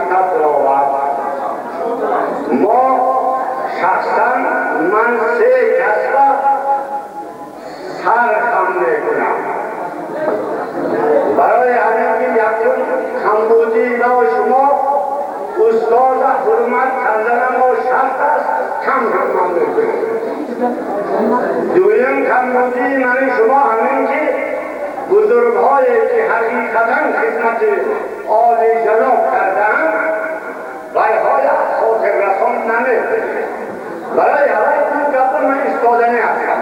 Мактаб баровард. Мо шахсан, ман се касба сар хам мекунам барои ҳамин ки якум камбудии мо шумо устоза ҳурмат кардана мо шарт аст, кам ҳурмат мекунем. Дуюм камбудии мани шумо ҳамин ки бузургҳое ки ҳақиқатан хизмати олиҷаноб кардаанд, вайҳои хотиррасон намекунем. Барои ҳамин ду гапа ман истоданӣ ҳастам.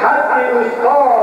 Ҳаққи устод